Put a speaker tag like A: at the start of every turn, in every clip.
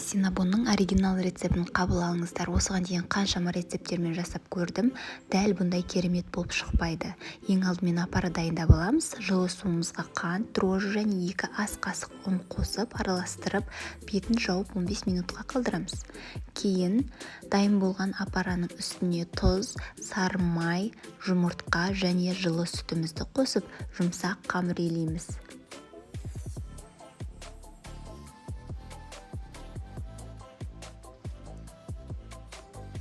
A: Синнабонның оригинал рецептін қабыл алыңыздар. Осыған дейін қаншама рецепттермен жасап көрдім, дәл бұндай керемет болып шықпайды. Ең алдымен опара дайындап аламыз. Жылы суымызға қант, дрожжи және 2 ас қасық ұн қосып, араластырып, бетін жауып 15 минутқа қалдырамыз. Кейін дайын болған опараның үстіне тұз, сары май, жұмыртқа және жылы сүтімізді қосып, жұмсақ қамыр илейміз.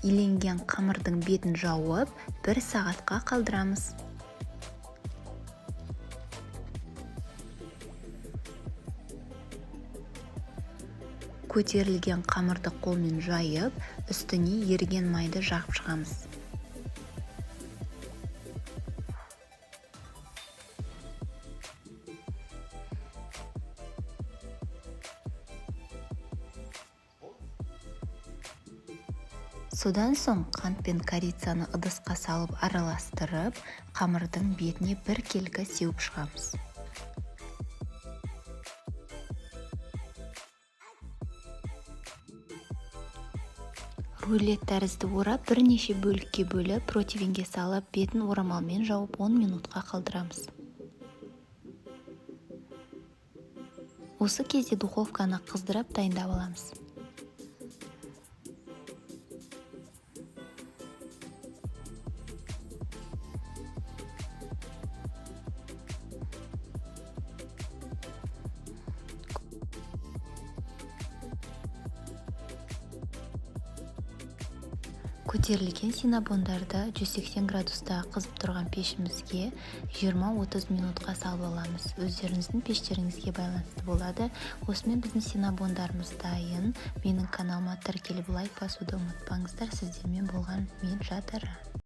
A: Иленген қамырдың бетін жауып, 1 сағатқа қалдырамыз. Көтерілген қамырды қолмен жайып, үстіне еріген майды жағып шығамыз. Содан соң қант пен корицаны ыдысқа салып араластырып, қамырдың бетіне біркелкі сеуіп шығамыз. Рулет тәрізді орап, бірнеше бөлікке бөліп, противенге салып, бетін орамалмен жауып 10 минутқа қалдырамыз. Осы кезде духовканы қыздырып дайындап аламыз. Көтерілген синнабондарды 180 градуста қызып тұрған пешімізге 20-30 минутқа салып аламыз. Өздеріңіздің пештеріңізге байланысты болады. Осымен біздің синнабондарымыз дайын. Менің каналыма тіркеліп, лайк басуды ұмытпаңыздар. Сіздермен болған мен, Жадыра.